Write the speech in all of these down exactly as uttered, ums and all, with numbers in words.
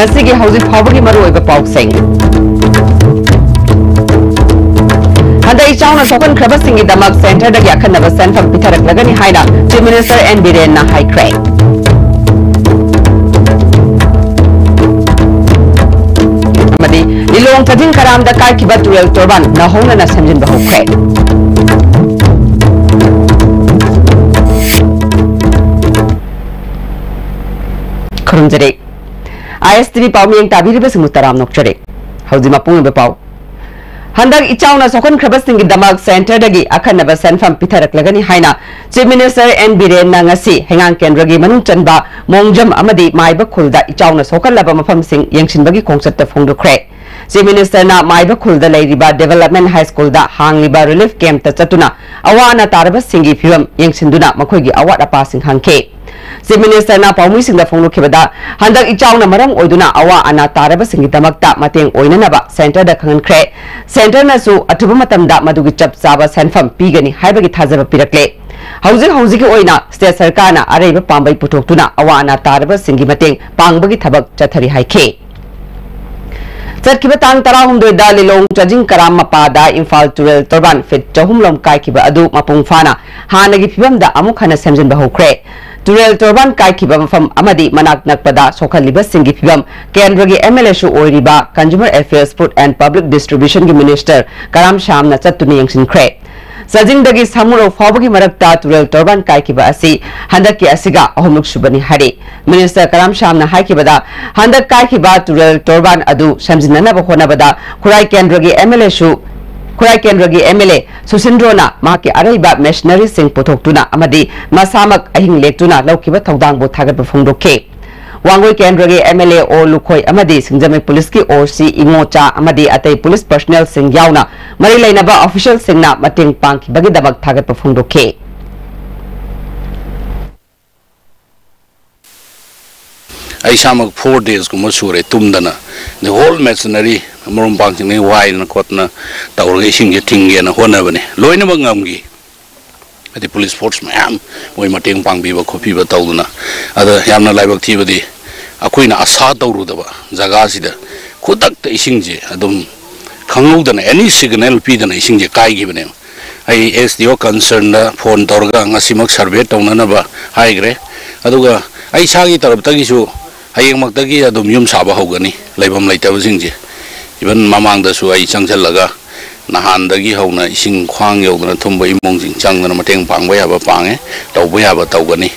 ꯉꯁꯤꯒꯤ ꯍꯧꯖꯤꯛ ꯐꯥꯎꯕꯒꯤ ꯃꯔꯨꯑꯣꯏꯕ ꯄꯥꯎꯁꯤꯡ꯫ ꯍꯟꯗꯛ ꯏꯆꯥꯎꯅ ꯁꯣꯛꯍꯟꯈ꯭ꯔꯕꯁꯤꯡꯒꯤꯗꯃꯛ ꯁꯦꯟꯇꯔꯗꯒꯤ ꯑꯈꯟꯅꯕ ꯁꯦꯟꯐꯝ ꯄꯤꯊꯔꯛꯂꯒꯅꯤ ꯍꯥꯏꯅ ꯆꯤꯐ ꯃꯤꯅꯤꯁꯇꯔ ꯑꯦꯟ ꯕꯤꯔꯦꯟꯅ ꯍꯥꯏꯈ꯭ꯔꯦ꯫ ꯑꯃꯗꯤ ꯂꯤꯂꯣꯡ ꯆꯥꯖꯤꯡ ꯀꯔꯥꯝꯗ ꯀꯥꯏꯈꯤꯕ ꯇꯨꯔꯦꯜ ꯇꯣꯔꯕꯥꯟ ꯅꯧꯍꯧꯅꯅ ꯁꯦꯝꯖꯤꯟꯕ ꯍꯧꯈ꯭ꯔꯦ꯫ ꯈꯨꯔꯨꯝꯖꯔꯤ꯫ ꯑꯥꯏ ꯑꯦꯁ ꯇꯤ ꯚꯤ ꯄꯥꯎꯃꯤꯌꯦꯡ ꯇꯥꯕꯤꯔꯤꯕꯁꯤꯡꯕꯨ ꯇꯔꯥꯝꯅ ꯑꯣꯛꯆꯔꯤ꯫ ꯍꯧꯖꯤꯛ ꯃꯄꯨꯡ ꯑꯣꯏꯕ ꯄꯥꯎ꯫ ꯍꯟꯗꯛ ꯏꯆꯥꯎꯅ ꯁꯣꯛꯍꯟꯈ꯭ꯔꯕꯁꯤꯡꯒꯤꯗꯃꯛ ꯁꯦꯟꯇꯔꯗꯒꯤ ꯑꯈꯟꯅꯕ ꯁꯦꯟꯐꯝ ꯄꯤꯊꯔꯛꯂꯒꯅꯤ ꯍꯥꯏꯅ ꯆꯤꯐ ꯃꯤꯅꯤꯁꯇꯔ ꯑꯦꯟ ꯕꯤꯔꯦꯟꯅ ꯉꯁꯤ ꯍꯩꯉꯥꯡ ꯀꯦꯟꯗ꯭ꯔꯒꯤ ꯃꯅꯨꯡ ꯆꯟꯕ ꯃꯣꯡꯖꯝ ꯑꯃꯗꯤ ꯃꯥꯏꯕ ꯈꯨꯜꯗ ꯏꯆꯥꯎꯅ ꯁꯣꯛꯍꯜꯂꯕ ꯃꯐꯝꯁꯤꯡ ꯌꯦꯡꯁꯤꯟꯕꯒꯤ ꯈꯣꯡꯆꯠꯇ ꯐꯣꯡꯗꯣꯛꯈ꯭ꯔꯦ꯫ ꯆꯤꯐ ꯃꯤꯅꯤꯁꯇꯔꯅ ꯃꯥꯏꯕ ꯈꯨꯜꯗ ꯂꯩꯔꯤꯕ ꯗꯤꯕꯦꯂꯞꯃꯦꯟ ꯍꯥꯏ ꯁ꯭ꯀꯨꯜꯗ ꯍꯥꯡꯂꯤꯕ ꯔꯤꯂꯤꯐ ꯀꯦꯝꯞꯇ ꯆꯠꯇꯨꯅ ꯑꯋꯥ ꯑꯅꯥ ꯇꯥꯔꯕꯁꯤꯡꯒꯤ ꯐꯤꯕꯝ ꯌꯦꯡꯁꯤꯟꯗꯨꯅ ꯃꯈꯣꯏꯒꯤ ꯑꯋꯥꯠ ꯑꯄꯥꯁꯤꯡ ꯍꯪꯈꯤ꯫ ꯆꯤꯐ ꯃꯤꯅꯤꯁꯇꯔꯅ ꯄꯥꯎꯃꯤꯁꯤꯡꯗ ꯐꯣꯡꯗꯣꯛꯈꯤꯕꯗ, ꯍꯟꯗꯛ ꯏꯆꯥꯎꯅ ꯃꯔꯝ ꯑꯣꯏꯗꯨꯅ ꯑꯋꯥ ꯑꯅꯥ ꯇꯥꯔꯕꯁꯤꯡꯒꯤꯗꯃꯛꯇ ꯃꯇꯦꯡ ꯑꯣꯏꯅꯅꯕ ꯁꯦꯟꯇꯔꯗ ꯈꯪꯍꯟꯈ꯭ꯔꯦ꯫ ꯁꯦꯟꯇꯔꯅꯁꯨ ꯑꯊꯨꯕ ꯃꯇꯝꯗ ꯃꯗꯨꯒꯤ ꯆꯞ ꯆꯥꯕ ꯁꯦꯟꯐꯝ ꯄꯤꯒꯅꯤ ꯍꯥꯏꯕꯒꯤ ꯊꯥꯖꯕ ꯄꯤꯔꯛꯂꯦ꯫ ꯍꯧꯖꯤꯛ ꯍꯧꯖꯤꯛꯀꯤ ꯑꯣꯏꯅ ꯁ꯭ꯇꯦꯠ ꯁꯔꯀꯥꯔꯅ ꯑꯔꯩꯕ ꯄꯥꯝꯕꯩ ꯄꯨꯊꯣꯛꯇꯨꯅ ꯑꯋꯥ ꯑꯅꯥ ꯇꯥꯔꯕꯁꯤꯡꯒꯤ ꯃꯇꯦꯡ ꯄꯥꯡꯕꯒꯤ ꯊꯕꯛ ꯆꯠꯊꯔꯤ ꯍꯥꯏꯈꯤ꯫ ꯆꯠꯈꯤꯕ ꯇꯥꯡ ꯇꯔꯥꯍꯨꯝꯗꯣꯏꯗ ꯂꯤꯂꯣꯡ ꯆꯥꯖꯤꯡ ꯀꯔꯥꯝ ꯃꯄꯥꯗ ꯏꯝꯐꯥꯜ ꯇꯨꯔꯦꯜ ꯇꯣꯔꯕꯥꯟ ꯐꯤꯠ ꯆꯍꯨꯝ ꯂꯣꯝ ꯀꯥꯏꯈꯤꯕ ꯑꯗꯨ ꯃꯄꯨꯡ ꯐꯥꯅ ꯍꯥꯟꯅꯒꯤ ꯐꯤꯕꯝꯗ ꯑꯃꯨꯛ ꯍꯟꯅ ꯁꯦꯝꯖꯤꯟꯕ ꯍꯧꯈ꯭ꯔꯦ꯫ ꯇꯨꯔꯦꯜ ꯇꯣꯔꯕꯥꯟ ꯀꯥꯏꯈꯤꯕ ꯃꯐꯝ ꯑꯃꯗꯤ ꯃꯅꯥꯛ ꯅꯛꯄꯗ ꯁꯣꯛꯍꯜꯂꯤꯕꯁꯤꯡꯒꯤ ꯐꯤꯕꯝ ꯀꯦꯟꯗ꯭ꯔꯒꯤ ꯑꯦꯝ ꯑꯦꯜ ꯑꯦꯁꯨ ꯑꯣꯏꯔꯤꯕ Consumer Affairs, Food and Public Distribution ꯒꯤ ꯃꯤꯅꯤꯁꯇꯔ ꯀꯔꯥꯝ ꯁ꯭ꯌꯥꯝꯅ ꯆꯠꯇꯨꯅ ꯌꯦꯡꯁꯤꯟꯈ꯭ꯔꯦ꯫ ꯆꯥꯖꯤꯡꯗꯒꯤ ꯁꯥꯃꯨꯔꯧ ꯐꯥꯎꯕꯒꯤ ꯃꯔꯛꯇ ꯇꯨꯔꯦꯜ ꯇꯣꯔꯕꯥꯟ ꯀꯥꯏꯈꯤꯕ ꯑꯁꯤ ꯍꯟꯗꯛꯀꯤ ꯑꯁꯤꯒ ꯑꯍꯨꯝꯂꯛ ꯁꯨꯕꯅꯤ ꯍꯥꯏꯔꯤ꯫ ꯃꯤꯅꯤꯁꯇꯔ ꯀꯔꯥꯝ ꯁ꯭ꯌꯥꯝꯅ ꯍꯥꯏꯈꯤꯕꯗ, ꯍꯟꯗꯛ ꯀꯥꯏꯈꯤꯕ ꯇꯨꯔꯦꯜ ꯇꯣꯔꯕꯥꯟ ꯑꯗꯨ ꯁꯦꯝꯖꯤꯟꯅꯅꯕ ꯍꯣꯠꯅꯕꯗ ꯈꯨꯔꯥꯏ ꯀꯦꯟꯗ꯭ꯔꯒꯤ ꯑꯦꯝ ꯑꯦꯜ ꯑꯦꯁꯨ, ꯈꯨꯔꯥꯏ ꯀꯦꯟꯗ꯭ꯔꯒꯤ ꯑꯦꯝ ꯑꯦꯜ ꯑꯦ ꯁꯨꯁꯤꯟꯗ꯭ꯔꯣꯅ ꯃꯍꯥꯛꯀꯤ ꯑꯔꯩꯕ ꯃꯦꯁꯤꯅꯔꯤꯁꯤꯡ ꯄꯨꯊꯣꯛꯇꯨꯅ ꯑꯃꯗꯤ ꯃꯁꯥꯃꯛ ꯑꯍꯤꯡ ꯂꯦꯛꯇꯨꯅ ꯂꯧꯈꯤꯕ ꯊꯧꯗꯥꯡꯕꯨ ꯊꯥꯒꯠꯄ ꯐꯣꯡꯗꯣꯛꯈꯤ꯫ ꯋꯥꯡꯒꯣꯏ ꯀꯦꯟꯗ꯭ꯔꯒꯤ ꯑꯦꯝ ꯑꯦꯜ ꯑꯦ ꯑꯣ ꯂꯨꯈꯣꯏ ꯑꯃꯗꯤ ꯁꯤꯡꯖꯃꯩ ꯄꯨꯂꯤꯁꯀꯤ ꯑꯣ ꯁꯤ ꯏꯉꯣꯆꯥ ꯑꯃꯗꯤ ꯑꯇꯩ ꯄꯨꯂꯤꯁ ꯄꯔꯁꯅꯦꯜꯁꯤꯡ ꯌꯥꯎꯅ ꯃꯔꯤ ꯂꯩꯅꯕ ꯑꯣꯐꯤꯁꯤꯌꯦꯜꯁꯤꯡꯅ ꯃꯇꯦꯡ ꯄꯥꯡꯈꯤꯕꯒꯤꯗꯃꯛ ꯊꯥꯒꯠꯄ ꯐꯣꯡꯗꯣꯛꯈꯤ꯫ ꯑꯩ ꯏꯁꯥꯃꯛ ꯐꯣꯔ ꯗꯦꯖꯀꯨꯝꯕ ꯁꯨꯔꯦ ꯇꯨꯝꯗꯅ꯫ The whole machinery, ꯃꯔꯨꯞ ꯃꯄꯥꯡꯁꯤꯡꯅ ꯋꯥꯏꯗꯅ ꯈꯣꯠꯇꯅ ꯇꯧꯔꯒ ꯏꯁꯤꯡꯁꯦ ꯊꯤꯡꯒꯦꯅ ꯍꯣꯠꯅꯕꯅꯤ꯫ ꯂꯣꯏꯅꯃꯛ ꯉꯝꯈꯤ꯫ ꯍꯥꯏꯗꯤ ꯄꯨꯂꯤꯁ ꯐꯣꯔꯁ ꯃꯌꯥꯝ ꯃꯣꯏ ꯃꯇꯦꯡ ꯄꯥꯡꯕꯤꯕ ꯈꯣꯠꯄꯤꯕ ꯇꯧꯗꯅ꯫ ꯑꯗ ꯌꯥꯝꯅ ꯂꯥꯏꯕꯛ ꯊꯤꯕꯗꯤ ꯑꯩꯈꯣꯏꯅ ꯑꯁꯥ ꯇꯧꯔꯨꯗꯕ ꯖꯒꯥꯁꯤꯗ ꯈꯨꯗꯛꯇ ꯏꯁꯤꯡꯁꯦ ꯑꯗꯨꯝ ꯈꯪꯍꯧꯗꯅ ꯑꯦꯅꯤ ꯁꯤꯒꯅꯦꯜ ꯄꯤꯗꯅ ꯏꯁꯤꯡꯁꯦ ꯀꯥꯏꯈꯤꯕꯅꯦꯕ꯫ ꯑꯩ ꯑꯦꯁ ꯗꯤ ꯑꯣ ꯀꯟꯁꯔꯟꯗ ꯐꯣꯟ ꯇꯧꯔꯒ ꯉꯁꯤꯃꯛ ꯁꯔꯚꯦ ꯇꯧꯅꯅꯕ ꯍꯥꯏꯈ꯭ꯔꯦ꯫ ꯑꯗꯨꯒ ꯑꯩ ꯏꯁꯥꯒꯤ ꯇꯔꯞꯇꯒꯤꯁꯨ ꯍꯌꯦꯡꯃꯛꯇꯒꯤ ꯑꯗꯨꯝ ꯌꯨꯝ ꯁꯥꯕ ꯍꯧꯒꯅꯤ ꯂꯩꯐꯝ ꯂꯩꯇꯕꯁꯤꯡꯁꯦ꯫ ꯏꯚꯟ ꯃꯃꯥꯡꯗꯁꯨ ꯑꯩ ꯆꯪꯁꯤꯜꯂꯒ ꯅꯍꯥꯟꯗꯒꯤ ꯍꯧꯅ ꯏꯁꯤꯡ ꯈ꯭ꯋꯥꯡ ꯌꯧꯗꯅ ꯊꯨꯝꯕ ꯏꯃꯨꯡꯁꯤꯡ ꯆꯪꯗꯅ ꯃꯇꯦꯡ ꯄꯥꯡꯕ ꯌꯥꯕ ꯄꯥꯡꯉꯦ, ꯇꯧꯕ ꯌꯥꯕ ꯇꯧꯒꯅꯤ꯫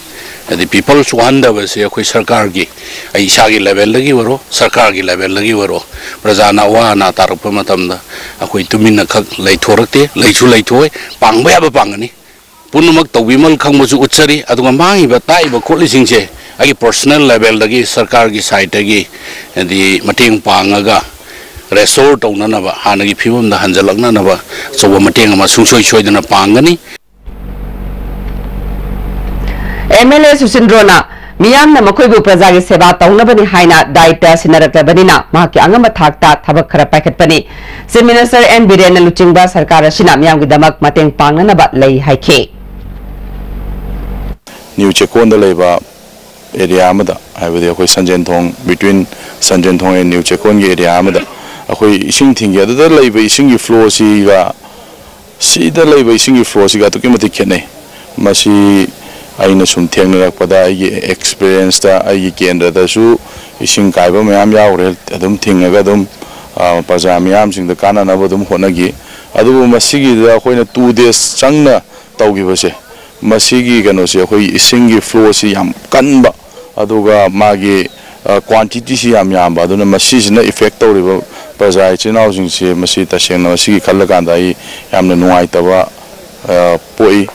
ꯍꯥꯏꯗꯤ ꯄꯤꯄꯜꯁ ꯋꯥꯍꯟꯗꯕꯁꯦ ꯑꯩꯈꯣꯏ ꯁꯔꯀꯥꯔꯒꯤ, ꯑꯩ ꯏꯁꯥꯒꯤ ꯂꯦꯚꯦꯜꯗꯒꯤ ꯑꯣꯏꯔꯣ, ꯁꯔꯀꯥꯔꯒꯤ ꯂꯦꯚꯦꯜꯗꯒꯤ ꯑꯣꯏꯔꯣ, ꯄ꯭ꯔꯖꯥꯅ ꯑꯋꯥ ꯑꯅꯥ ꯇꯥꯔꯛꯄ ꯃꯇꯝꯗ ꯑꯩꯈꯣꯏ ꯇꯨꯃꯤꯟꯅ ꯈꯛ ꯂꯩꯊꯣꯔꯛꯇꯦ, ꯂꯩꯁꯨ ꯂꯩꯊꯣꯛꯑꯣꯏ, ꯄꯥꯡꯕ ꯌꯥꯕ ꯄꯥꯡꯒꯅꯤ꯫ ꯄꯨꯝꯅꯃꯛ ꯇꯧꯕꯤꯃꯜ ꯈꯪꯕꯁꯨ ꯎꯠꯆꯔꯤ꯫ ꯑꯗꯨꯒ ꯃꯥꯡꯉꯤꯕ, ꯇꯥꯛꯏꯕ ꯈꯣꯠꯂꯤꯁꯤꯡꯁꯦ ꯑꯩꯒꯤ ꯄꯔꯁꯣꯅꯦꯜ ꯂꯦꯚꯦꯜꯗꯒꯤ ꯁꯔꯀꯥꯔꯒꯤ ꯁꯥꯏꯠꯇꯒꯤ ꯍꯥꯏꯗꯤ ꯃꯇꯦꯡ ꯄꯥꯡꯉꯒ ꯔꯦꯁꯇꯣꯔ ꯇꯧꯅꯅꯕ, ꯍꯥꯟꯅꯒꯤ ꯐꯤꯕꯝꯗ ꯍꯟꯖꯜꯂꯛꯅꯅꯕ ꯑꯆꯧꯕ ꯃꯇꯦꯡ ꯑꯃ ꯁꯨꯡꯁꯣꯏ ꯁꯣꯏꯗꯅ ꯄꯥꯡꯒꯅꯤ꯫ ꯑꯦꯝ ꯑꯦꯜ ꯑꯦ ꯁꯨꯁꯤꯟꯗ꯭ꯔꯣꯅ ꯃꯤꯌꯥꯝꯅ ꯃꯈꯣꯏꯕꯨ ꯄ꯭ꯔꯖꯥꯒꯤ ꯁꯦꯕꯥ ꯇꯧꯅꯕꯅꯤ ꯍꯥꯏꯅ ꯗꯥꯏꯇ ꯁꯤꯟꯅꯔꯛꯂꯕꯅꯤꯅ ꯃꯍꯥꯛꯀꯤ ꯑꯉꯝꯕ ꯊꯥꯛꯇ ꯊꯕꯛ ꯈꯔ ꯄꯥꯏꯈꯠꯄꯅꯤ꯫ ꯆꯤꯐ ꯃꯤꯅꯤꯁꯇꯔ ꯑꯦꯟ ꯕꯤꯔꯦꯟꯅ ꯂꯨꯆꯤꯡꯕ ꯁꯔꯀꯥꯔ ꯑꯁꯤꯅ ꯃꯤꯌꯥꯝꯒꯤꯗꯃꯛ ꯃꯇꯦꯡ ꯄꯥꯡꯅꯅꯕ ꯂꯩ ꯍꯥꯏꯈꯤ꯫ ꯅ꯭ꯌꯨ ꯆꯦꯛꯀꯣꯟꯗ ꯂꯩꯕ ꯑꯦꯔꯤꯌꯥ ꯑꯃꯗ, ꯍꯥꯏꯕꯗꯤ ꯑꯩꯈꯣꯏ ꯁꯟꯖꯦꯟꯊꯣꯡ, between ꯁꯟꯖꯦꯟꯊꯣꯡ and ꯅ꯭ꯌꯨ ꯆꯦꯛꯀꯣꯟꯒꯤ ꯑꯦꯔꯤꯌꯥ ꯑꯃꯗ ꯑꯩꯈꯣꯏ ꯏꯁꯤꯡ ꯊꯤꯡꯈꯤ꯫ ꯑꯗꯨꯗ ꯂꯩꯕ ꯏꯁꯤꯡꯒꯤ ꯐ꯭ꯂꯣꯁꯤꯒ ꯁꯤꯗ ꯂꯩꯕ ꯏꯁꯤꯡꯒꯤ ꯐ꯭ꯂꯣꯁꯤꯒ ꯑꯗꯨꯛꯀꯤ ꯃꯇꯤꯛ ꯈꯦꯠꯅꯩ꯫ ꯃꯁꯤ ꯑꯩꯅ ꯁꯨꯝ ꯊꯦꯡꯅꯔꯛꯄꯗ, ꯑꯩꯒꯤ ꯑꯦꯛꯁꯄꯤꯔꯤꯌꯦꯟꯁꯇ, ꯑꯩꯒꯤ ꯀꯦꯟꯗ꯭ꯔꯗꯁꯨ ꯏꯁꯤꯡ ꯀꯥꯏꯕ ꯃꯌꯥꯝ ꯌꯥꯎꯈ꯭ꯔꯦ꯫ ꯑꯗꯨꯝ ꯊꯤꯡꯉꯒ ꯑꯗꯨꯝ, ꯑ, ꯄ꯭ꯔꯖꯥ ꯃꯤꯌꯥꯝꯁꯤꯡꯗ ꯀꯥꯟꯅꯅꯕ ꯑꯗꯨꯝ ꯍꯣꯠꯅꯈꯤ꯫ ꯑꯗꯨꯕꯨ ꯃꯁꯤꯒꯤꯗ ꯑꯩꯈꯣꯏꯅ two days ꯆꯪꯅ ꯇꯧꯈꯤꯕꯁꯦ, ꯃꯁꯤꯒꯤ ꯀꯩꯅꯣꯁꯦ, ꯑꯩꯈꯣꯏ ꯏꯁꯤꯡꯒꯤ ꯐ꯭ꯂꯣꯁꯤ ꯌꯥꯝ ꯀꯟꯕ, ꯑꯗꯨꯒ ꯃꯥꯒꯤ, ꯑ, ꯀ꯭ꯋꯥꯟꯇꯤꯇꯤꯁꯤ ꯌꯥꯝ ꯌꯥꯝꯕ, ꯑꯗꯨꯅ ꯃꯁꯤꯁꯤꯅ ꯏꯐꯦꯛ ꯇꯧꯔꯤꯕ ꯄ꯭ꯔꯖꯥ ꯏꯆꯤꯜ ꯏꯅꯥꯎꯁꯤꯡꯁꯦ ꯃꯁꯤ ꯇꯁꯦꯡꯅ ꯃꯁꯤꯒꯤ ꯈꯜꯂꯀꯥꯟꯗ ꯑꯩ ꯌꯥꯝꯅ ꯅꯨꯡꯉꯥꯏꯇꯕ, ꯑ, ꯄꯣꯛꯏ꯫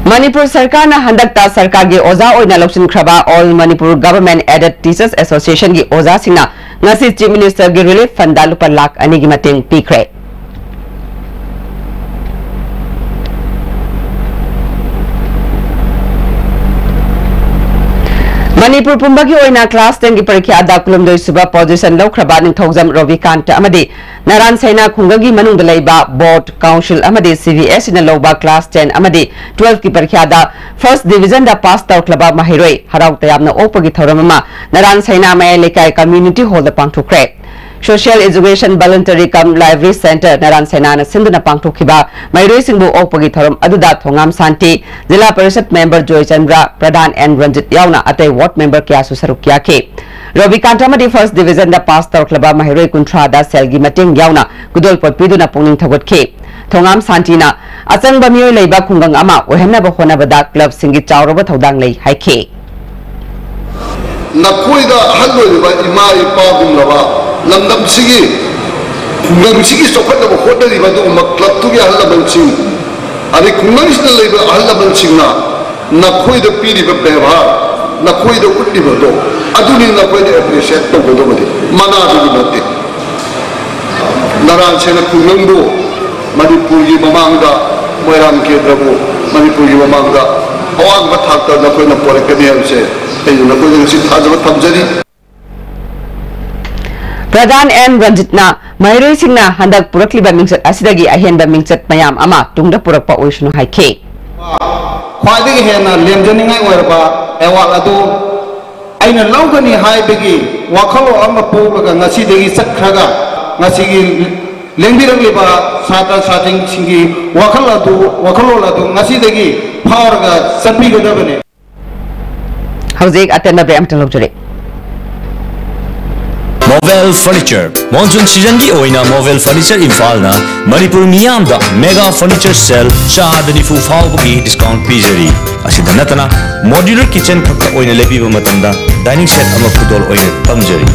ꯃꯅꯤꯄꯨꯔ ꯁꯔꯀꯥꯔꯅ ꯍꯟꯗꯛꯇ ꯁꯔꯀꯥꯔꯒꯤ ꯑꯣꯖꯥ ꯑꯣꯏꯅ ꯂꯧꯁꯤꯟꯈ꯭ꯔꯕ All Manipur Government Aided Teachers Association ꯒꯤ ꯑꯣꯖꯥꯁꯤꯡꯅ ꯉꯁꯤ ꯆꯤꯐ ꯃꯤꯅꯤꯁꯇꯔꯒꯤ ꯔꯤꯂꯤꯐ ꯐꯟꯗ ꯂꯨꯄꯥ ꯂꯥꯈ ꯑꯅꯤꯒꯤ ꯃꯇꯦꯡ ꯄꯤꯈ꯭ꯔꯦ꯫ ꯃꯅꯤꯄꯨꯔ ꯄꯨꯝꯕꯒꯤ ꯑꯣꯏꯅ class ten ꯒꯤ ꯄꯔꯤꯈ꯭ꯌꯥꯗ ꯀꯨꯟꯍꯨꯝꯗꯣꯏ ꯁꯨꯕ position ꯂꯧꯈ꯭ꯔꯕ ꯅꯤꯡꯊꯧꯖꯝ ꯔꯣꯕꯤꯀꯥꯟꯇ ꯑꯃꯗꯤ ꯅꯥꯔꯥꯟ ꯁꯩꯅꯥ ꯈꯨꯡꯒꯪꯒꯤ ꯃꯅꯨꯡꯗ ꯂꯩꯕ board, council ꯑꯃꯗꯤ C B S E ꯅ ꯂꯧꯕ class ten ꯑꯃꯗꯤ twelve ꯀꯤ ꯄꯔꯤꯈ꯭ꯌꯥꯗ first division ꯗ pass ꯇꯧꯔꯛꯂꯕ ꯃꯍꯩꯔꯣꯏ ꯍꯔꯥꯎ ꯇꯌꯥꯝꯅ ꯑꯣꯛꯄꯒꯤ ꯊꯧꯔꯝ ꯑꯃ ꯅꯥꯔꯥꯟ ꯁꯩꯅꯥ ꯃꯌꯥꯏ ꯂꯩꯀꯥꯏ community hall ꯗ ꯄꯥꯡꯊꯣꯛꯈ꯭ꯔꯦ꯫ Social Education Voluntary cum Library Centre ꯅꯥꯔꯥꯟ ꯁꯩꯅꯥꯅ ꯁꯤꯟꯗꯨꯅ ꯄꯥꯡꯊꯣꯛꯈꯤꯕ ꯃꯍꯩꯔꯣꯏꯁꯤꯡꯕꯨ ꯑꯣꯛꯄꯒꯤ ꯊꯧꯔꯝ ꯑꯗꯨꯗ ꯊꯣꯉꯥꯝ ꯁꯥꯟꯇꯤ, ꯖꯤꯂꯥ ꯄꯔꯤꯁꯠ member ꯖꯣꯏꯆꯟꯗ꯭ꯔ, ꯄ꯭ꯔꯙꯥꯟ ꯑꯦꯟ ꯔꯟꯖꯤꯠ ꯌꯥꯎꯅ ꯑꯇꯩ ward member ꯀꯌꯥꯁꯨ ꯁꯔꯨꯛ ꯌꯥꯈꯤ꯫ ꯔꯣꯕꯤꯀꯥꯟꯇ ꯑꯃꯗꯤ first division ꯗ pass ꯇꯧꯔꯛꯂꯕ ꯃꯍꯩꯔꯣꯏ ꯀꯨꯟꯊ꯭ꯔꯥꯗ ꯁꯦꯜꯒꯤ ꯃꯇꯦꯡ ꯌꯥꯎꯅ ꯈꯨꯗꯣꯜꯄꯣꯠ ꯄꯤꯗꯨꯅ ꯄꯨꯛꯅꯤꯡ ꯊꯧꯒꯠꯈꯤ꯫ ꯊꯣꯉꯥꯝ ꯁꯥꯟꯇꯤꯅ ꯑꯆꯪꯕ ꯃꯤꯑꯣꯏ ꯂꯩꯕ ꯈꯨꯡꯒꯪ ꯑꯃ ꯑꯣꯏꯍꯟꯅꯕ ꯍꯣꯠꯅꯕꯗ club ꯁꯤꯡꯒꯤ ꯆꯥꯎꯔꯕ ꯊꯧꯗꯥꯡ ꯂꯩ ꯍꯥꯏꯈꯤ꯫ ꯅꯈꯣꯏꯗ ꯑꯍꯜ ꯑꯣꯏꯔꯤꯕ ꯏꯃꯥ ꯏꯄꯥꯒꯨꯝꯂꯕ ꯂꯝꯗꯝꯁꯤꯒꯤ, ꯈꯨꯡꯒꯪꯁꯤꯒꯤ ꯆꯥꯎꯈꯠꯅꯕ ꯍꯣꯠꯅꯔꯤꯕ ꯑꯗꯨꯒꯨꯝꯕ club ꯇꯨꯒꯤ ꯑꯍꯜ ꯂꯃꯟꯁꯤꯡ, ꯑꯗꯩ ꯈꯨꯡꯒꯪꯁꯤꯗ ꯂꯩꯕ ꯑꯍꯜ ꯂꯃꯟꯁꯤꯡꯅ ꯅꯈꯣꯏꯗ ꯄꯤꯔꯤꯕ ꯕꯦꯕꯥꯔ, ꯅꯈꯣꯏꯗ ꯎꯠꯂꯤꯕꯗꯣ, ꯑꯗꯨꯅꯤ ꯅꯈꯣꯏꯅ appreciate ꯇꯧꯒꯗꯕꯗꯤ, ꯃꯅꯥꯗꯨꯒꯤ ꯅꯠꯇꯦ꯫ ꯅꯥꯔꯥꯟ ꯁꯩꯅꯥ ꯈꯨꯡꯒꯪꯕꯨ ꯃꯅꯤꯄꯨꯔꯒꯤ ꯃꯃꯥꯡꯗ, ꯃꯣꯏꯔꯥꯡ ꯀꯦꯟꯗ꯭ꯔꯕꯨ ꯃꯅꯤꯄꯨꯔꯒꯤ ꯃꯃꯥꯡꯗ ꯑꯋꯥꯡꯕ ꯊꯥꯛꯇ ꯅꯈꯣꯏꯅ ꯄꯣꯔꯛꯀꯅꯤ ꯍꯥꯏꯕꯁꯦ ꯑꯩꯅ ꯅꯈꯣꯏꯗ ꯉꯁꯤ ꯊꯥꯖꯕ ꯊꯝꯖꯔꯤ꯫ ꯄ꯭ꯔꯙꯥꯟ ꯑꯦꯟ ꯔꯟꯖꯤꯠꯅ ꯃꯍꯩꯔꯣꯏꯁꯤꯡꯅ ꯍꯟꯗꯛ ꯄꯨꯔꯛꯂꯤꯕ ꯃꯤꯡꯆꯠ ꯑꯁꯤꯗꯒꯤ ꯑꯍꯦꯟꯕ ꯃꯤꯡꯆꯠ ꯃꯌꯥꯝ ꯑꯃ ꯇꯨꯡꯗ ꯄꯨꯔꯛꯄ ꯑꯣꯏꯁꯅꯨ ꯍꯥꯏꯈꯤ꯫ ꯈ꯭ꯋꯥꯏꯗꯒꯤ ꯍꯦꯟꯅ ꯂꯦꯝꯖꯅꯤꯡꯉꯥꯏ ꯑꯣꯏꯔꯕ award ꯑꯗꯨ ꯑꯩꯅ ꯂꯧꯒꯅꯤ ꯍꯥꯏꯕꯒꯤ ꯋꯥꯈꯜꯂꯣꯟ ꯑꯃ ꯄꯣꯛꯂꯒ ꯉꯁꯤꯗꯒꯤ ꯆꯠꯈ꯭ꯔꯒ ꯉꯁꯤꯒꯤ ꯂꯦꯡꯕꯤꯔꯛꯂꯤꯕ ꯁꯥꯇ꯭ꯔ ꯁꯥꯇ꯭ꯔꯤꯁꯤꯡꯒꯤ ꯋꯥꯈꯜ ꯑꯗꯨ, ꯋꯥꯈꯜꯂꯣꯟ ꯑꯗꯨ ꯉꯁꯤꯗꯒꯤ ꯐꯥꯎꯔꯒ ꯆꯠꯄꯤꯒꯗꯕꯅꯤ꯫ ꯍꯧꯖꯤꯛ ꯑꯇꯦꯟꯕ break ꯑꯃꯇꯪ ꯂꯧꯖꯔꯤ꯫ Movel Furniture, monsoon season ꯒꯤ ꯑꯣꯏꯅ Movel Furniture ꯏꯝꯐꯥꯜꯅ ꯃꯅꯤꯄꯨꯔ ꯃꯤꯌꯥꯝꯗ mega furniture sale ꯆꯥꯗ ꯅꯤꯐꯨ ꯐꯥꯎꯕꯒꯤ discount ꯄꯤꯖꯔꯤ꯫ ꯑꯁꯤꯗ ꯅꯠꯇꯅ modular kitchen ꯈꯛꯇ ꯑꯣꯏꯅ ꯂꯩꯕꯤꯕ ꯃꯇꯝꯗ dining set ꯑꯃ ꯈꯨꯗꯣꯜ ꯑꯣꯏꯅ ꯐꯪꯖꯔꯤ꯫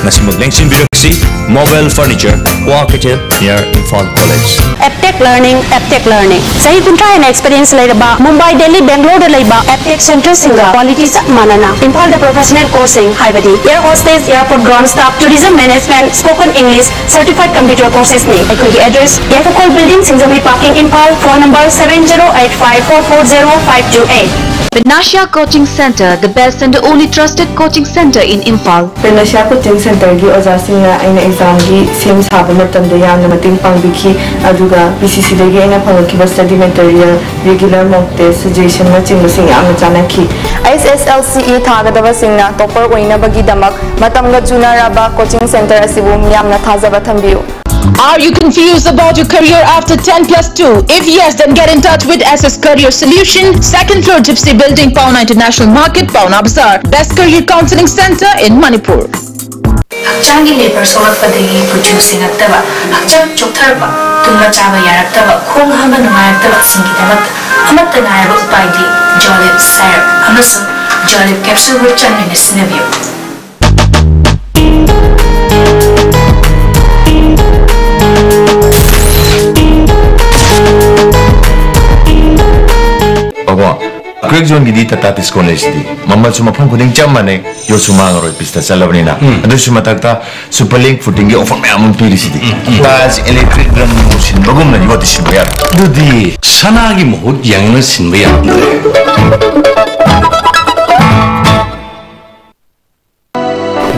ꯉꯁꯤꯃꯛ ꯂꯦꯡꯁꯤꯟꯕꯤꯔꯛꯁꯤ, Mobile Furniture, Kua Keitheil, near Imphal College. Aptech learning, Aptech learning. ꯆꯍꯤ ꯀꯨꯟꯊ꯭ꯔꯥ ꯍꯦꯟꯅ ꯑꯦꯛꯁꯄꯤꯔꯤꯌꯦꯟꯁ ꯂꯩꯔꯕ ꯃꯨꯝꯕꯥꯏ, ꯗꯦꯜꯂꯤ, ꯕꯦꯡꯒ꯭ꯂꯣꯔꯗ ꯂꯩꯕ ꯑꯦꯞꯇꯦꯛ ꯁꯦꯟꯇꯔꯁꯤꯡꯒ ꯀ꯭ꯋꯥꯂꯤꯇꯤ ꯆꯞ ꯃꯥꯟꯅꯅ ꯏꯝꯐꯥꯜꯗ ꯄ꯭ꯔꯣꯐꯦꯁꯅꯦꯜ ꯀꯣꯔꯁꯁꯤꯡ ꯍꯥꯏꯕꯗꯤ air hostess, airport ground staff, tourism management, spoken English, certified computer courses ꯅꯤ꯫ ꯑꯩꯈꯣꯏꯒꯤ address, Yaiphakhol building, Singjamei parking, Imphal. Phone number seven zero eight five four four zero five two eight. Panacea Coaching Center, the best and the only trusted coaching center in Imphal. Penasia coaching ꯁꯦꯟꯇꯔꯒꯤ ꯑꯣꯖꯥꯁꯤꯡꯅ ꯑꯩꯅ ꯑꯦꯛꯖꯥꯝꯒꯤ ꯁꯦꯝ ꯁꯥꯕ ꯃꯇꯝꯗ ꯌꯥꯝꯅ ꯃꯇꯦꯡ ꯄꯥꯡꯕꯤꯈꯤ, ꯑꯗꯨꯒ ꯄꯤ ꯁꯤ ꯁꯤꯗꯒꯤ ꯑꯩꯅ ꯐꯪꯂꯛꯈꯤꯕ ꯁ꯭ꯇꯗꯤ ꯃꯦꯇꯔꯤꯌꯦꯜ, ꯔꯤꯒꯨꯂꯔ ꯃꯣꯛ ꯇꯦꯁ, ꯁꯖꯦꯁꯟꯅꯆꯤꯡꯕꯁꯤꯡ ꯌꯥꯝꯅ ꯆꯥꯟꯅꯈꯤ꯫ ꯑꯩꯁ ꯑꯦꯁ ꯑꯦꯜ ꯁꯤ ꯏ ꯊꯥꯒꯗꯕꯁꯤꯡꯅ ꯇꯣꯄꯔ ꯑꯣꯏꯅꯕꯒꯤꯗꯃꯛ ꯃꯇꯝꯒ ꯆꯨꯅꯔꯕ ꯀꯣꯆꯤꯡ ꯁꯦꯟꯇꯔ ꯑꯁꯤꯕꯨ ꯃꯤꯌꯥꯝꯅ ꯊꯥꯖꯕ ꯊꯝꯕꯤꯌꯨ꯫ Are you confused about your career after ten plus two? If yes, then get in touch with S S Career Solution, second floor Gypsy Building, Paona International Market, Paona Bazaar. Best career counseling center in Manipur. ꯍꯛꯆꯥꯡꯒꯤ labour ꯁꯣꯛꯂꯛꯄꯗꯒꯤ ꯀꯨꯆꯨ ꯁꯦꯡꯉꯛꯇꯕ, ꯍꯛꯆꯥꯡ ꯆꯣꯛꯊꯔꯛꯄ, ꯇꯨꯝꯕ ꯆꯥꯕ ꯌꯥꯔꯛꯇꯕ, ꯈꯣꯡ ꯍꯥꯝꯕ ꯅꯨꯡꯉꯥꯏꯔꯛꯇꯕꯁꯤꯡꯒꯤꯗꯃꯛꯇ ꯑꯃꯠꯇ ꯉꯥꯏꯔꯕ ꯎꯄꯥꯏꯗꯤ ꯖꯣꯂꯤꯞ ꯁꯥꯏꯔꯞ ꯑꯃꯁꯨꯡ ꯖꯣꯂꯤꯞ ꯀꯦꯞꯁꯨꯜꯕꯨ ꯆꯥꯡ ꯅꯥꯏꯅ ꯁꯤꯖꯤꯟꯅꯕꯤꯌꯨ꯫ ꯕꯥꯕꯣ, ꯀ꯭ꯔꯦꯛ ꯖꯣꯟꯒꯤꯗꯤ ꯇꯥꯇꯥ ꯗꯤꯁꯀꯥꯎꯟ ꯂꯩꯁꯤꯗꯤ꯫ ꯃꯃꯜꯁꯨ ꯃꯐꯝ ꯈꯨꯗꯤꯡ ꯆꯞ ꯃꯥꯟꯅꯩ, ꯌꯣꯠꯁꯨ ꯃꯥꯡꯉꯔꯣꯏ, ꯄꯤꯁꯇ ꯆꯠꯂꯕꯅꯤꯅ꯫ ꯎꯝ꯫ ꯑꯗꯨꯁꯨ ꯃꯊꯛꯇ ꯁꯨꯄꯔ ꯂꯤꯡ ꯐꯨꯇꯤꯡꯒꯤ ꯑꯣꯐꯔ ꯃꯌꯥꯝ ꯑꯃ ꯄꯤꯔꯤꯁꯤꯗꯤ꯫ ꯎꯝ, ꯎꯝ꯫ ꯇꯥꯖ ꯏꯂꯦꯛꯇ꯭ꯔꯤꯛ ꯔꯟ ꯁꯤꯟꯕꯒꯨꯝꯅ ꯌꯣꯠꯇꯤ ꯁꯤꯟꯕ ꯌꯥꯔꯦ꯫ ꯑꯗꯨꯗꯤ ꯁꯅꯥꯒꯤ ꯃꯍꯨꯠ ꯌꯦꯡꯅ ꯁꯤꯟꯕ ꯌꯥꯔꯦ꯫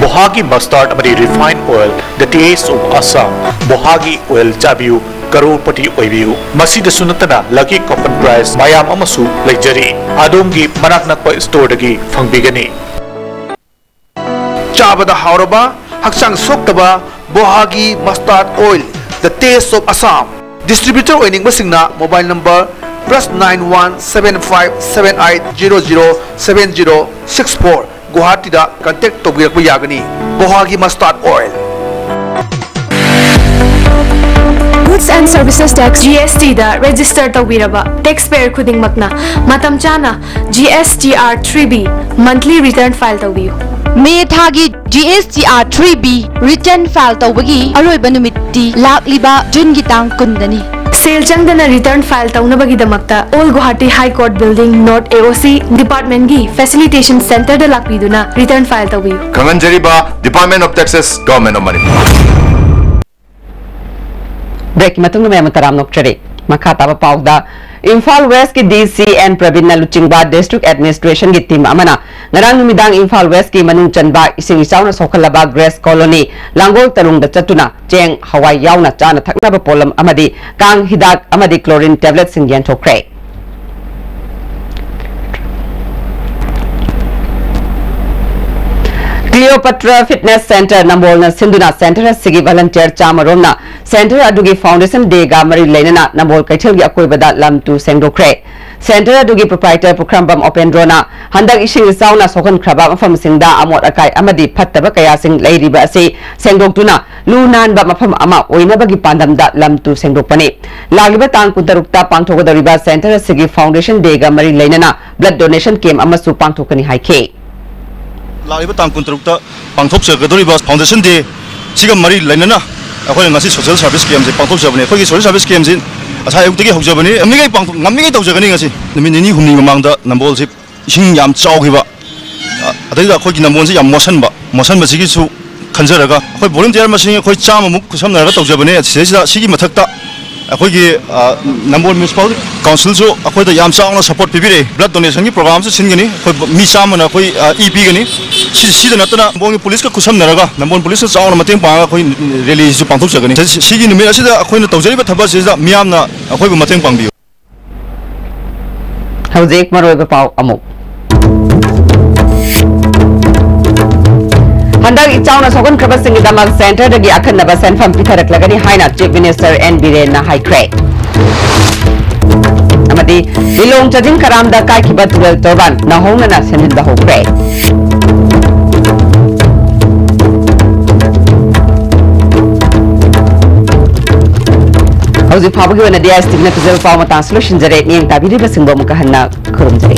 ꯕꯣꯍꯥꯒꯤ ꯃꯁꯇꯥꯔꯗ ꯑꯃꯗꯤ refine oil, the taste of Assam꯫ ꯕꯣꯍꯥꯒꯤ ꯑꯣꯏꯜ ꯆꯥꯕꯤꯌꯨ, ꯀꯔꯣꯔꯄꯇꯤ ꯑꯣꯏꯕꯤꯌꯨ꯫ ꯃꯁꯤꯗꯁꯨ ꯅꯠꯇꯅ ꯂꯛꯀꯤ ꯀꯣꯄꯟ ꯄ꯭ꯔꯥꯏꯖ ꯃꯌꯥꯝ ꯑꯃꯁꯨ ꯂꯩꯖꯔꯤ꯫ ꯑꯗꯣꯝꯒꯤ ꯃꯅꯥꯛ ꯅꯛꯄ ꯁ꯭ꯇꯣꯔꯗꯒꯤ ꯐꯪꯕꯤꯒꯅꯤ꯫ ꯆꯥꯕꯗ ꯍꯥꯎꯔꯕ, ꯍꯛꯆꯥꯡ ꯁꯣꯛꯇꯕ ꯕꯣꯍꯥꯒꯤ mustard oil, the taste of Assam꯫ Distributor ꯑꯣꯏꯅꯤꯡꯕꯁꯤꯡꯅ mobile number plus nine one seven five seven eight zero zero seven zero six four, ꯒꯨꯋꯥꯍꯥꯇꯤꯗ ꯀꯟꯇꯦꯛ ꯇꯧꯕꯤꯔꯛꯄ ꯌꯥꯒꯅꯤ꯫ ꯕꯣꯍꯥꯒꯤ mustard oil. Goods and Services Tax, G S T ꯗ register ꯇꯧꯕꯤꯔꯕ tax payer ꯈꯨꯗꯤꯡꯃꯛꯅ ꯃꯇꯝ ꯆꯥꯅ G S T R three B monthly return file ꯇꯧꯕꯤꯌꯨ꯫ ꯃꯦ ꯊꯥꯒꯤ G S T R three B return file ꯇꯧꯕꯒꯤ ꯑꯔꯣꯏꯕ ꯅꯨꯃꯤꯠꯇꯤ ꯂꯥꯛꯂꯤꯕ ꯖꯨꯟꯒꯤ ꯇꯥꯡ ꯀꯨꯟꯗꯅꯤ꯫ ꯁꯦꯜ ꯆꯪꯗꯅ ꯔꯤꯇꯔꯟ ꯐꯥꯏꯜ ꯇꯧꯅꯕꯒꯤꯗꯃꯛꯇ all Guwahati high court building, north E O C ꯗꯤꯄꯥꯔꯠꯃꯦꯟꯒꯤ ꯐꯦꯁꯤꯂꯤꯇꯦꯁꯟ ꯁꯦꯟꯇꯔꯗ ꯂꯥꯛꯄꯤꯗꯨꯅ ꯔꯤꯇꯔꯟ ꯐꯥꯏꯜ ꯇꯧꯕꯤꯌꯨ꯫ ꯈꯪꯍꯟꯖꯔꯤꯕ, Department of Taxes, Government of Manipur꯫ ꯕ꯭ꯔꯦꯛꯀꯤ ꯃꯇꯨꯡꯗ ꯃꯌꯥꯝ ꯇꯔꯥꯝꯅ ꯑꯣꯛꯆꯔꯤ꯫ ꯃꯈꯥ ꯇꯥꯕ ꯄꯥꯎꯗ, ꯏꯝꯐꯥꯜ ꯋꯦꯁꯀꯤ ꯗꯤ ꯁꯤ ꯑꯦꯟ ꯄ꯭ꯔꯕꯤꯟꯅ ꯂꯨꯆꯤꯡꯕ ꯗꯤꯁꯇ꯭ꯔꯤꯛ ꯑꯦꯗꯃꯤꯅꯤꯁꯇ꯭ꯔꯦꯁꯟꯒꯤ ꯇꯤꯝ ꯑꯃꯅ ꯉꯔꯥꯡ ꯅꯨꯃꯤꯗꯥꯡ ꯏꯝꯐꯥꯜ ꯋꯦꯁꯀꯤ ꯃꯅꯨꯡ ꯆꯟꯕ ꯏꯁꯤꯡ ꯏꯆꯥꯎꯅ ꯁꯣꯛꯍꯜꯂꯕ ꯒ꯭ꯔꯦꯁ ꯀꯣꯂꯣꯅꯤ ꯂꯥꯡꯒꯣꯜ ꯇꯔꯨꯡꯗ ꯆꯠꯇꯨꯅ ꯆꯦꯡ, ꯍꯋꯥꯏ ꯌꯥꯎꯅ ꯆꯥꯅ ꯊꯛꯅꯕ ꯄꯣꯠꯂꯝ ꯑꯃꯗꯤ ꯀꯥꯡ ꯍꯤꯗꯥꯛ ꯑꯃꯗꯤ ꯀ꯭ꯂꯣꯔꯤꯟ ꯇꯦꯕ꯭ꯂꯦꯠꯁꯤꯡ ꯌꯦꯟꯊꯣꯛꯈ꯭ꯔꯦ꯫ ꯀ꯭ꯂꯤꯑꯣꯄꯥꯇ꯭ꯔꯥ ꯐꯤꯠꯅꯦꯁ ꯁꯦꯟꯇꯔ ꯅꯝꯕꯣꯜꯅ ꯁꯤꯟꯗꯨꯅ ꯁꯦꯟꯇꯔ ꯑꯁꯤꯒꯤ ꯚꯂꯟꯇꯤꯌꯔ ꯆꯥꯝꯃ ꯔꯣꯝꯅ ꯁꯦꯟꯇꯔ ꯑꯗꯨꯒꯤ ꯐꯥꯎꯟꯗꯦꯁꯟ ꯗꯦꯒ ꯃꯔꯤ ꯂꯩꯅꯅ ꯅꯝꯕꯣꯜ ꯀꯩꯊꯦꯜꯒꯤ ꯑꯀꯣꯏꯕꯗ ꯂꯝ ꯇꯨ ꯁꯦꯡꯗꯣꯛꯈ꯭ꯔꯦ꯫ ꯁꯦꯟꯇꯔ ꯑꯗꯨꯒꯤ ꯄ꯭ꯔꯣꯄ꯭ꯔꯥꯏꯇꯔ ꯄꯨꯈ꯭ꯔꯝꯕꯝ ꯑꯣꯄꯦꯟꯗ꯭ꯔꯣꯅ ꯍꯟꯗꯛ ꯏꯁꯤꯡ ꯏꯆꯥꯎꯅ ꯁꯣꯛꯍꯟꯈ꯭ꯔꯕ ꯃꯐꯝꯁꯤꯡꯗ ꯑꯃꯣꯠ ꯑꯀꯥꯏ ꯑꯃꯗꯤ ꯐꯠꯇꯕ ꯀꯌꯥꯁꯤꯡ ꯂꯩꯔꯤꯕ ꯑꯁꯤ ꯁꯦꯡꯗꯣꯛꯇꯨꯅ ꯂꯨ ꯅꯥꯟꯕ ꯃꯐꯝ ꯑꯃ ꯑꯣꯏꯅꯕꯒꯤ ꯄꯥꯟꯗꯝꯗ ꯂꯝ ꯇꯨ ꯁꯦꯡꯗꯣꯛꯄꯅꯤ꯫ ꯂꯥꯛꯂꯤꯕ ꯇꯥꯡ ꯀꯨꯟꯇꯔꯨꯛꯇ ꯄꯥꯡꯊꯣꯛꯀꯗꯧꯔꯤꯕ ꯁꯦꯟꯇꯔ ꯑꯁꯤꯒꯤ ꯐꯥꯎꯟꯗꯦꯁꯟ ꯗꯦꯒ ꯃꯔꯤ ꯂꯩꯅꯅ ꯕ꯭ꯂꯗ ꯗꯣꯅꯦꯁꯟ ꯀꯦꯝ ꯑꯃꯁꯨ ꯄꯥꯡꯊꯣꯛꯀꯅꯤ ꯍꯥꯏꯈꯤ꯫ ꯂꯥꯛꯂꯤꯕ ꯇꯥꯡ ꯀꯨꯟꯇꯔꯨꯛꯇ ꯄꯥꯡꯊꯣꯛꯆꯒꯗꯧꯔꯤꯕ ꯐꯥꯎꯟꯗꯦꯁꯟ ꯗꯦ ꯁꯤꯒ ꯃꯔꯤ ꯂꯩꯅꯅ ꯑꯩꯈꯣꯏꯅ ꯉꯁꯤ ꯁꯣꯁꯤꯌꯦꯜ ꯁꯥꯔꯚꯤꯁ ꯀꯦꯝꯁꯦ ꯄꯥꯡꯊꯣꯛꯆꯕꯅꯤ꯫ ꯑꯩꯈꯣꯏꯒꯤ ꯁꯣꯁꯤꯌꯦꯜ ꯁꯥꯔꯚꯤꯁ ꯀꯦꯝꯁꯤ ꯉꯁꯥꯏ ꯑꯌꯨꯛꯇꯒꯤ ꯍꯧꯖꯕꯅꯤ, ꯉꯝꯃꯤꯉꯩ ꯄꯥꯡꯊꯣꯛ-, ꯉꯝꯃꯤꯉꯩ ꯇꯧꯖꯒꯅꯤ꯫ ꯉꯁꯤ ꯅꯨꯃꯤꯠ ꯅꯤꯅꯤ ꯍꯨꯝꯅꯤ ꯃꯃꯥꯡꯗ ꯅꯝꯕꯣꯜꯁꯤ ꯏꯁꯤꯡ ꯌꯥꯝ ꯆꯥꯎꯈꯤꯕ, ꯑ, ꯑꯗꯩꯗ ꯑꯩꯈꯣꯏꯒꯤ ꯅꯝꯕꯣꯜꯁꯤ ꯌꯥꯝ ꯃꯣꯠꯁꯟꯕ, ꯃꯣꯠꯁꯟꯕꯁꯤꯒꯤꯁꯨ ꯈꯟꯖꯔꯒ ꯑꯩꯈꯣꯏ ꯚꯣꯂꯨꯟꯇꯤꯌꯔ ꯃꯁꯤꯡ ꯑꯩꯈꯣꯏ ꯆꯥꯝꯃꯃꯨꯛ ꯈꯨꯠꯁꯝꯅꯔꯒ ꯇꯧꯖꯕꯅꯦ꯫ ꯁꯤꯗꯩꯁꯤꯗ ꯁꯤꯒꯤ ꯃꯊꯛꯇ ꯑꯩꯈꯣꯏꯒꯤ, ꯑ, ꯅꯝꯕꯣꯜ ꯃ꯭ꯌꯨꯅꯤꯁꯤꯄꯥꯜ ꯀꯥꯎꯟꯁꯤꯜꯁꯨ ꯑꯩꯈꯣꯏꯗ ꯌꯥꯝ ꯆꯥꯎꯅ ꯁꯄꯣꯔꯠ ꯄꯤꯕꯤꯔꯛꯑꯦ꯫ ꯕ꯭ꯂꯗ ꯗꯣꯅꯦꯁꯟꯒꯤ ꯄ꯭ꯔꯣꯒ꯭ꯔꯥꯝꯁꯨ ꯁꯤꯟꯒꯅꯤ꯫ ꯑꯩꯈꯣꯏ ꯃꯤ ꯆꯥꯝꯃꯅ ꯑꯩꯈꯣꯏ, ꯑ, ꯏ ꯄꯤꯒꯅꯤ꯫ ꯁꯤ, ꯁꯤꯗ ꯅꯠꯇꯅ ꯅꯝꯕꯣꯜꯒꯤ ꯄꯨꯂꯤꯁꯀ ꯈꯨꯠꯁꯝꯅꯔꯒ ꯅꯝꯕꯣꯜ ꯄꯨꯂꯤꯁꯅ ꯆꯥꯎꯅ ꯃꯇꯦꯡ ꯄꯥꯡꯉꯒ ꯑꯩꯈꯣꯏ ꯔꯦꯂꯤꯁꯨ ꯄꯥꯡꯊꯣꯛꯆꯒꯅꯤ꯫ ꯁꯤ, ꯁꯤꯒꯤ ꯅꯨꯃꯤꯠ ꯑꯁꯤꯗ ꯑꯩꯈꯣꯏꯅ ꯇꯧꯖꯔꯤꯕ ꯊꯕꯛ ꯑꯁꯤꯗ ꯃꯤꯌꯥꯝꯅ ꯑꯩꯈꯣꯏꯕꯨ ꯃꯇꯦꯡ ꯄꯥꯡꯕꯤꯌꯨ꯫ ꯍꯧꯖꯤꯛ ꯃꯔꯨꯑꯣꯏꯕ ꯄꯥꯎ ꯑꯃꯨꯛ꯫ ꯍꯟꯗꯛ ꯏꯆꯥꯎꯅ ꯁꯣꯛꯍꯟꯈ꯭ꯔꯕꯁꯤꯡꯒꯤꯗꯃꯛ ꯁꯦꯟꯇꯔꯗꯒꯤ ꯑꯈꯟꯅꯕ ꯁꯦꯟꯐꯝ ꯄꯤꯊꯔꯛꯂꯒꯅꯤ ꯍꯥꯏꯅ ꯆꯤꯐ ꯃꯤꯅꯤꯁꯇꯔ ꯑꯦꯟ ꯕꯤꯔꯦꯟꯅ ꯍꯥꯏꯈ꯭ꯔꯦ꯫ ꯑꯃꯗꯤ ꯂꯤꯂꯣꯡ ꯆꯥꯖꯤꯡ ꯀꯔꯥꯝꯗ ꯀꯥꯏꯈꯤꯕ ꯇꯨꯔꯦꯜ ꯇꯣꯔꯕꯥꯟ ꯅꯧꯍꯧꯅꯅ ꯁꯦꯝꯖꯤꯟꯕ ꯍꯧꯈ꯭ꯔꯦ꯫ ꯍꯧꯖꯤꯛ ꯐꯥꯎꯕꯒꯤ ꯑꯣꯏꯅꯗꯤ ꯑꯥꯏ ꯑꯦꯁ ꯇꯤꯚꯤꯅ ꯄꯤꯖꯕ ꯄꯥꯎ ꯃꯇꯥꯡꯁꯤ ꯂꯣꯏꯁꯤꯟꯖꯔꯦ꯫ ꯃꯤꯠꯌꯦꯡ ꯇꯥꯕꯤꯔꯤꯕꯁꯤꯡꯕꯨ ꯑꯃꯨꯛꯀ ꯍꯟꯅ ꯈꯨꯔꯨꯝꯖꯔꯤ꯫